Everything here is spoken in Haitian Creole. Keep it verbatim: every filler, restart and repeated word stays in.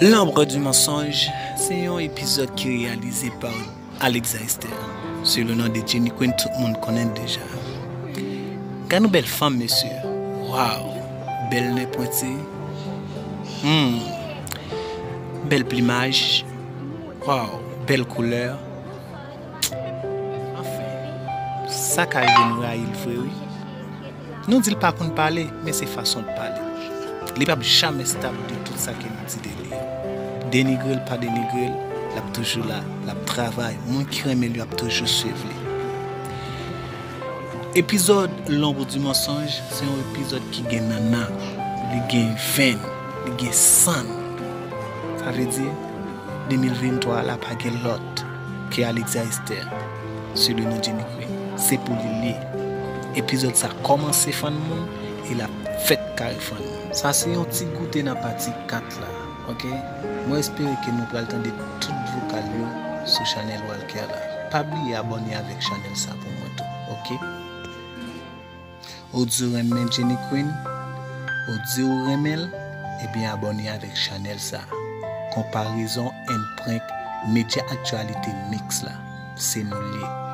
L'ombre du mensonge se yon epizòd ki reyalize pa Alexa Esther, sou le non de Jenny Queen, tout moun konnen l deja. Gad yon bèl fanm, mesye. Waw! Bèl nen pwenti. Hmm. Bèl plimaj. Waw! Bèl koulè. Anfen, sa ka rive nou rayi l vre, wi. Nou di l pa konn pale, men se fason l pale. Li p ap jamè stab de tout sa ke nou di de li yo. Denigre l, pa denigre l, l ap toujou la, l ap travay. Moun ki renmen li ap toujou swiv li. Epizòd L'ombre du mensonge se yon epizòd ki gen nannan, li gen venn, li gen sann. Sa vle di, de mil venntwa la pa gen lòt ke Alexa Esther, sou le non Jenny Queen. Se pou li l ye. Epizòd sa kòmanse fann moun e l ap fèk kare fann moun. Sa se yon ti goute nan pati kat la, oke? Mwen espere ke nou pral tande tout vokal yo sou chanèl Walker la. Pa bliye abòne avèk chanèl sa pou mwen tou, oke? Ou di w renmen Jenny Queen? Ou di w renmen l? Ebyen abòne avèk chanèl sa. Konparezon and Prank, medya aktyalite miks la. Se nou l ye.